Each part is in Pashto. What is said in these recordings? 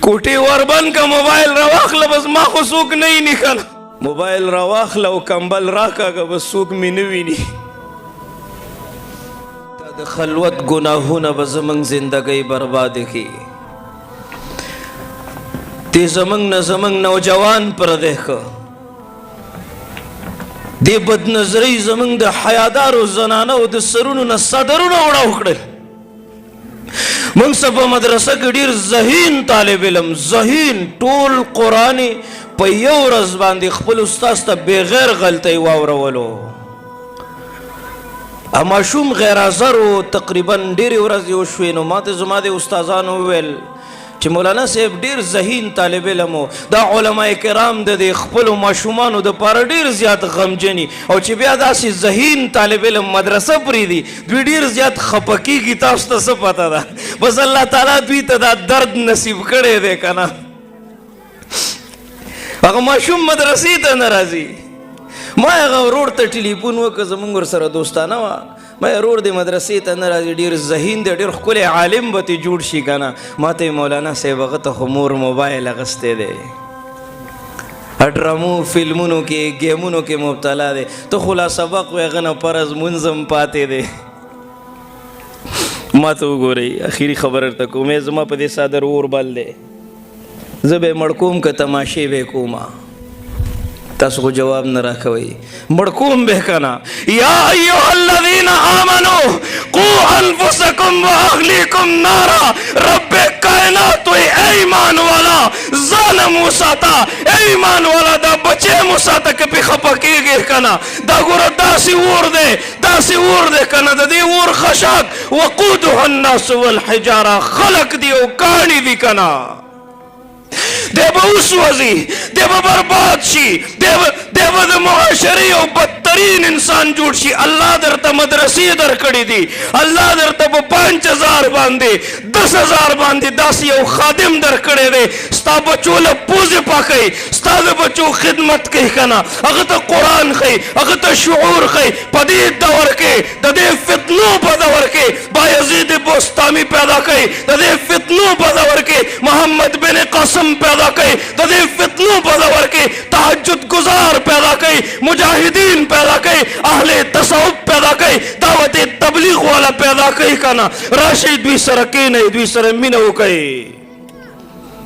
کوټې ور بند که، موبایل راواخله، بس ما خو څوک نه ویني که نه. موبایل راواخله او کمبل راکاږه، بس څوک مې نه ویني. دا د خلوت ګناهونه به زموږ زندګۍ بربادې کړي. دې زموږ نه زموږ نوجوان پردی کړه. دې بدنظرۍ زموږ د حیادارو زنانو د سرونو نه صدرونه وړاو کړل. موږ څه په مدرسه کې ډیر ذهین طالب علم، ذهین، ټول قرآن په یو ورځ باندې خپل استاد ته بغیر غلطۍ واورولو. ماشوم غیر حاضر و، تقریبا ډېرې ورځې وشوې. نو ما ته زما د استادانو وویل چې مولانا صاحب ډیر ذهین طالب علم و، دا علما کرام د دې خپلو ماشومانو دپاره ډیر زیات غمجني، او چې بیا داسې ذهین طالب علم مدرسه پرېږدي دوی ډیر زیات خفه کېږي. تاسو ته څه پته ده؟ بس الله تعالی دوی ته دا درد نصیب کړی دی که نه. هغه ماشوم مدرسې ته نه راځي. ما هغه ورور ته ټلیفون وکړ، زمونږ ورسره دوستانه وه. ما ورور دې مدرسې ته نه راځي، ډېر ذهین دی، ډېر ښکلی عالم به ترې جوړ شي که نه. ما ته یې مولانا صاحب هغه ته خو مور موبایل اخیستی دی، ډرامو فلمونو کې ګیمونو کې مبتلا دی، ته خو لا سبق وې، هغه نه فرض لمونځ هم پاتې دی. ما ته وګورئ، اخري خبره درته کوم، زما په دې څادر اور بل دی، زه به یې مړ کوم که تماشې به یې کومه؟ تاسو خو جواب نه راکوئ، مړ کوم به که نه؟ یا ایها الذین آمنو قو انفسکم واهلیکم نارا. رب کائنات وایي ای ایمان والا ځان هم وساته، ای ایمان والا دا بچی هم وساته که پرې خفه کېږې که نه. دا ګوره داسې اور دی، داسې اور دی که نه، د دې اور خشاک وقودها الناس والحجاره، خلق دي او کاڼي دي که نه. دی به وسوځي، دی به برباد شي، دی به د معاشرې یو بدترین انسان جوړ شي. الله درته مدرسې درکړي دي، الله درته په 5000 باندې 10,000 باندې داسې یو خادم درکړی دی، ستا بچو له پوزې پاکوي، ستا د بچو خدمت کوي که نه، هغه ته قرآن ښیي، هغه ته شعور ښیي. په دې دور کې، د دې فتنو په دور کې بایزید بوستامي پیدا کوي، د دې فتنو په دور کې محمد بن قاسم پیدا کوي، د دې فتنو په دور کې تهجد گزار پیدا کوي، مجاهدین پیدا کوي، اهل تصوف پیدا کوي، دعوت تبلیغ والا پیدا کوي که نه. راشئ دوی سره کښېنئ، دوی سره مینه وکړئ.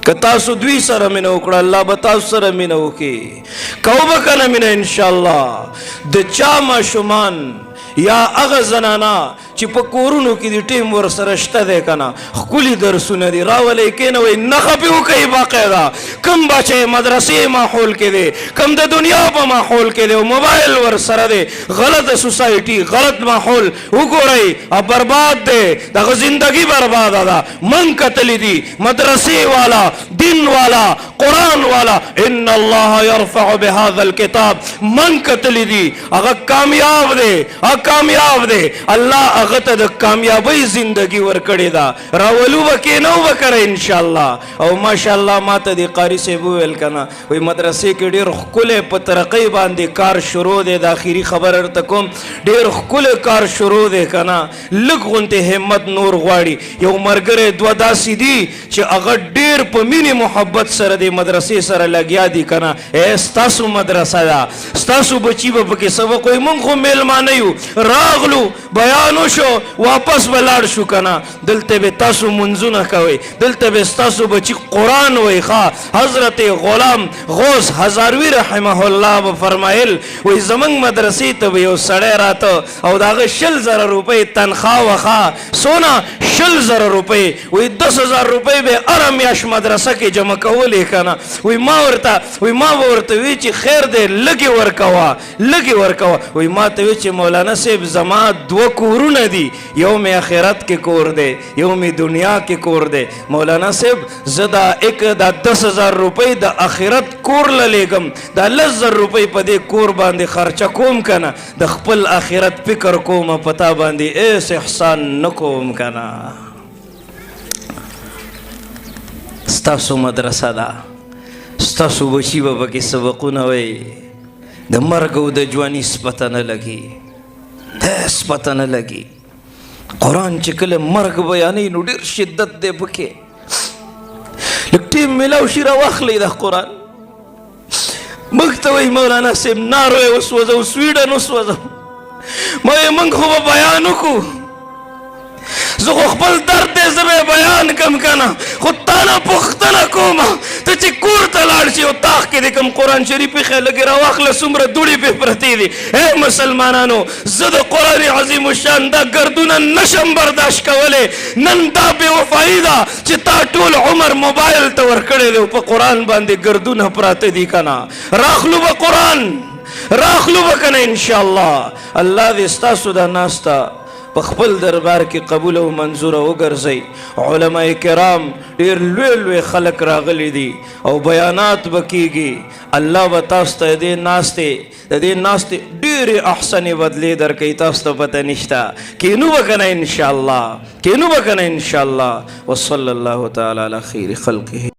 که تاسو دوی سره مینه وکړه، الله به تاسو سره مینه وکړي. کوو به که نه مینه؟ انشاءالله. د چا ماشومان یا هغه زنانه چې په کورونو کې دي ټیم ورسره شته دی که نه، ښکلي درسونه دي، راولئ، کښېنوئ، نښه پرې وکړئ باقاعده. کوم بچی مدرسې ماحول کې دی، کوم د دنیا په ماحول کې دی او موبایل ورسره دی، غلطه سوسایټي، غلط ماحول وګورئ، برباد دی، دغه زندګي برباده ده. من کتلي دي مدرسې والا، دین والا، قرآن والا، ان الله يرفع بهذا الكتاب، من کتلي دي هغه کامیاب دی، هغه کامیاب دی، الله هغه ته د کامیابۍ زندگی ورکړې ده. راولو به کښېنو به کره انشاءالله. او ماشاءالله ما ته د قاري صاحب وویل که نه، وایي مدرسې کې ډېر ښکلی په ترقۍ باندې کار شروع دی. د اخري خبره درته کوم، ډېر ښکلی کار شروع دی که نه، لږ غوندې همت نور غواړي. یو ملګری دوه داسې دي چې هغه ډېر په مینې محبت سره د مدرسې سره لګیا دي که نه. ای ستاسو مدرسه ده، ستاسو بچي به پکې سبق وایي، موږ خو مېلمانه یو، راغلو بیان وشو واپس به لاړ شو که نه. دلته به تاسو منځونه کوئ، دلته به ستاسو بچي قرآن وایي. ښه حضرت غلام غوث هزاروي رحمه الله به فرمایل، وایي زموږ مدرسې ته به یو سړی راته او د هغه 20,000 روپۍ تنخوا وه. ښه څونه؟ 20,000 روپۍ. وایي 10,000 روپۍ به هره میاشت مدرسه کې جمع کولې که نه. وایي ما به ورته وی چې خیر دی، لږې ورکوه، لږې ورکوه. وایي ما ته وی چې مولانا صاحب زما دوه کورونه دي، یو مې آخرت کې کور دی، یو مې دنیا کې کور دی. مولانا صاحب زه دا ایک دا 10,000 روپۍ د آخرت کور له لېږم، دا 10,000 روپۍ په دې کور باندې خرچه کوم که نه، د خپل آخرت فکر کوم، په تا باندې هېڅ احسان نه کوم که نه. ستاسو مدرسه ده، ستاسو بچي به پکې سبقونه وایي، د مرګ او د ژوند هېڅ پته نه لګي، هېڅ پته نه لګي. قرآن چې کله مرګ بیانوي نو ډېر شدت دی پکې. لږ ټیم میلاو شي، راواخلئ دا قرآن. موږ ته وایي مولانا صاحب ناروې وسوځو، سویډن وسوځو. ما وایي موږ خو به بیان وکړو، زه خو خپل درد دی، زه به یې بیان کړم که نه. خو تا نه پوښتنه کوم، ته چې کور ته لاړ شې او تاخ کې دې کوم قرآن شریف ایښی، لږ یې راواخله، څومره دوړې پرې پرتې دي. ای مسلمانانو، زه د قرآن عظیم الشان دا ګردونه نشم برداشت کولی. نن دا بې وفایي ده چې تا ټول عمر موبایل ته ورکړی دی او په قرآن باندې ګردونه پراته دي که نه. راخلو به قرآن، راخلو به که نه انشاءالله. الله دې ستاسو دا ناسته په خپل دربار کې قبول او منظور وګرځي. علما کرام ډیر لوی لوی خلک راغلي دي او بیانات به کیږي. الله به تاسو ته دې ناستې، د دې ناستې ډېرې احسنې بدلې درکوي، تاسو ته پته نشته. کینو به که نه انشاءالله، کینو به که نه انشاءالله. وصلی الله تعالی علی خیر خلقه.